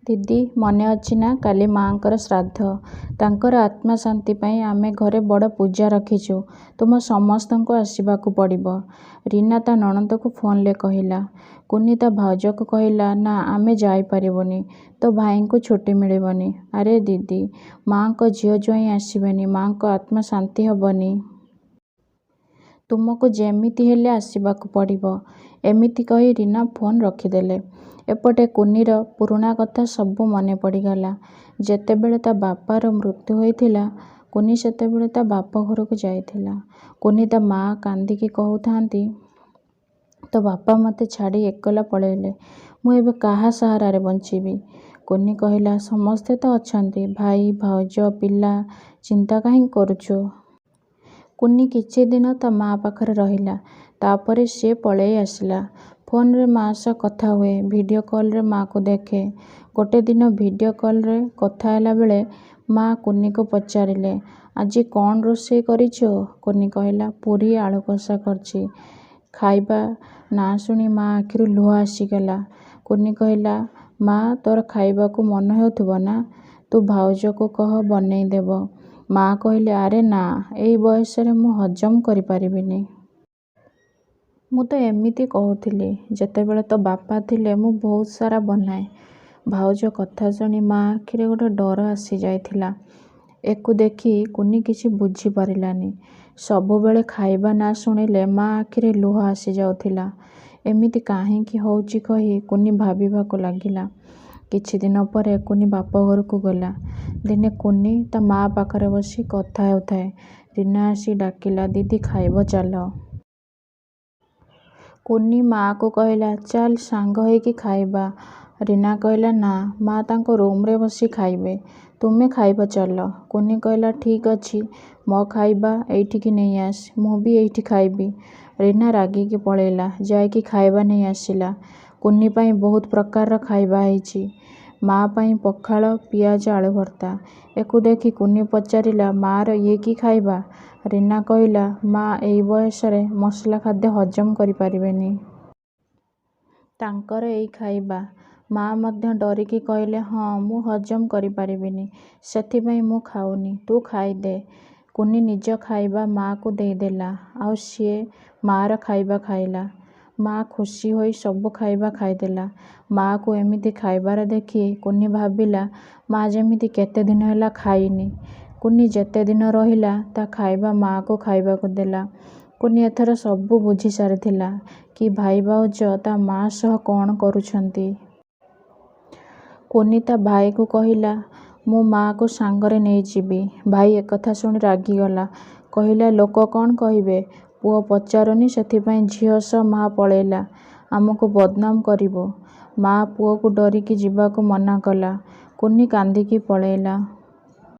ଦିଦି, ମନେ ଅଛି ନା କାଲି ମାଆଙ୍କର ଶ୍ରାଦ୍ଧ। ତାଙ୍କର ଆତ୍ମା ଶାନ୍ତି ପାଇଁ ଆମେ ଘରେ ବଡ଼ ପୂଜା ରଖିଛୁ। ତୁମ ସମସ୍ତଙ୍କୁ ଆସିବାକୁ ପଡ଼ିବ। ରୀନା ତା ନଣନ୍ଦକୁ ଫୋନରେ କହିଲା। କୁନି ତା ଭାଉଜକୁ କହିଲା, ନା, ଆମେ ଯାଇପାରିବୁନି। ତୋ ଭାଇଙ୍କୁ ଛୁଟି ମିଳିବନି। ଆରେ ଦିଦି, ମାଆଙ୍କ ଝିଅ ଜ୍ୱାଇଁ ଆସିବେନି, ମାଆଙ୍କ ଆତ୍ମା ଶାନ୍ତି ହେବନି। ତୁମକୁ ଯେମିତି ହେଲେ ଆସିବାକୁ ପଡ଼ିବ। ଏମିତି କହି ରୀନା ଫୋନ୍ ରଖିଦେଲେ। ଏପଟେ କୁନିର ପୁରୁଣା କଥା ସବୁ ମନେ ପଡ଼ିଗଲା। ଯେତେବେଳେ ତା ବାପାର ମୃତ୍ୟୁ ହୋଇଥିଲା, କୁନି ସେତେବେଳେ ତା ବାପ ଘରକୁ ଯାଇଥିଲା। କୁନି ତା ମାଆ କାନ୍ଦିକି କହୁଥାନ୍ତି, ତୋ ବାପା ମୋତେ ଛାଡ଼ି ଏକଲା ପଳେଇଲେ, ମୁଁ ଏବେ କାହା ସାହାରାରେ ବଞ୍ଚିବି? କୁନି କହିଲା, ସମସ୍ତେ ତ ଅଛନ୍ତି, ଭାଇ, ଭାଉଜ, ପିଲା, ଚିନ୍ତା କାହିଁକି କରୁଛୁ? କୁନି କିଛିଦିନ ତା ମାଆ ପାଖରେ ରହିଲା। ତାପରେ ସିଏ ପଳେଇ ଆସିଲା। ଫୋନରେ ମାଆ ସହ କଥା ହୁଏ, ଭିଡିଓ କଲରେ ମାଆକୁ ଦେଖେ। ଗୋଟେ ଦିନ ଭିଡିଓ କଲରେ କଥା ହେଲାବେଳେ ମାଆ କୁନିକୁ ପଚାରିଲେ, ଆଜି କଣ ରୋଷେଇ କରିଛୁ? କୁନି କହିଲା, ପୁରୀ ଆଳୁକଷା କରିଛି। ଖାଇବା ନାଁ ଶୁଣି ମାଆ ଆଖିରୁ ଲୁହ ଆସିଗଲା। କୁନି କହିଲା, ମାଆ, ତୋର ଖାଇବାକୁ ମନ ହେଉଥିବ ନା? ତୁ ଭାଉଜକୁ କହ ବନେଇ ଦେବ। ମାଆ କହିଲେ, ଆରେ ନା, ଏଇ ବୟସରେ ମୁଁ ହଜମ କରିପାରିବିନି। ମୁଁ ତ ଏମିତି କହୁଥିଲି। ଯେତେବେଳେ ତୋ ବାପା ଥିଲେ ମୁଁ ବହୁତ ସାରା ବନାଏ। ଭାଉଜ କଥା ଶୁଣି ମାଆ ଆଖିରେ ଗୋଟେ ଡର ଆସିଯାଇଥିଲା। ଏକୁ ଦେଖି କୁନି କିଛି ବୁଝିପାରିଲାନି। ସବୁବେଳେ ଖାଇବା ନାଁ ଶୁଣିଲେ ମାଆ ଆଖିରେ ଲୁହ ଆସିଯାଉଥିଲା। ଏମିତି କାହିଁକି ହେଉଛି କହି କୁନି ଭାବିବାକୁ ଲାଗିଲା। କିଛିଦିନ ପରେ କୁନି ବାପଘରକୁ ଗଲା। ଦିନେ କୁନି ତା ମାଆ ପାଖରେ ବସି କଥା ହେଉଥାଏ। ରୀନା ଆସି ଡାକିଲା, ଦିଦି, ଖାଇବ ଚାଲ। କୁନି ମାଆକୁ କହିଲା, ଚାଲ ସାଙ୍ଗ ହେଇକି ଖାଇବା। ରୀନା କହିଲା, ନା, ମାଆ ତାଙ୍କ ରୁମରେ ବସି ଖାଇବେ। ତୁମେ ଖାଇବ ଚାଲ। କୁନି କହିଲା, ଠିକ୍ ଅଛି, ମୋ ଖାଇବା ଏଇଠିକି ନେଇ ଆସ, ମୁଁ ବି ଏଇଠି ଖାଇବି। ରୀନା ରାଗିକି ପଳେଇଲା। ଯାଇକି ଖାଇବା ନେଇ ଆସିଲା। କୁନି ପାଇଁ ବହୁତ ପ୍ରକାରର ଖାଇବା ହେଇଛି, ମାଆ ପାଇଁ ପଖାଳ, ପିଆଜ ଆଳୁ ଭର୍ତ୍ତା। ଏକୁ ଦେଖି କୁନି ପଚାରିଲା, ମାଆର ଇଏ କି ଖାଇବା? ରୀନା କହିଲା, ମାଆ ଏଇ ବୟସରେ ମସଲା ଖାଦ୍ୟ ହଜମ କରିପାରିବେନି। ତାଙ୍କର ଏଇ ଖାଇବା। ମାଆ ମଧ୍ୟ ଡରିକି କହିଲେ, ହଁ, ମୁଁ ହଜମ କରିପାରିବିନି, ସେଥିପାଇଁ ମୁଁ ଖାଉନି, ତୁ ଖାଇଦେ। କୁନି ନିଜ ଖାଇବା ମାଆକୁ ଦେଇଦେଲା, ଆଉ ସିଏ ମାଆର ଖାଇବା ଖାଇଲା। ମାଆ ଖୁସି ହୋଇ ସବୁ ଖାଇବା ଖାଇଦେଲା। ମାଆକୁ ଏମିତି ଖାଇବାର ଦେଖି କୁନି ଭାବିଲା ମାଆ ଯେମିତି କେତେଦିନ ହେଲା ଖାଇନି। କୁନି ଯେତେଦିନ ରହିଲା ତା ଖାଇବା ମାଆକୁ ଖାଇବାକୁ ଦେଲା। କୁନି ଏଥର ସବୁ ବୁଝି ସାରିଥିଲା କି ଭାଇ ଭାଉଜ ତା ମାଆ ସହ କଣ କରୁଛନ୍ତି। କୁନି ତା ଭାଇକୁ କହିଲା, ମୁଁ ମାଆକୁ ସାଙ୍ଗରେ ନେଇଯିବି। ଭାଇ ଏକଥା ଶୁଣି ରାଗିଗଲା। କହିଲା, ଲୋକ କଣ କହିବେ? ପୁଅ ପଚାରୁନି, ସେଥିପାଇଁ ଝିଅ ସହ ମାଆ ପଳେଇଲା। ଆମକୁ ବଦନାମ କରିବୁ। ମାଆ ପୁଅକୁ ଡରିକି ଯିବାକୁ ମନା କଲା। କୁନି କାନ୍ଦିକି ପଳେଇଲା।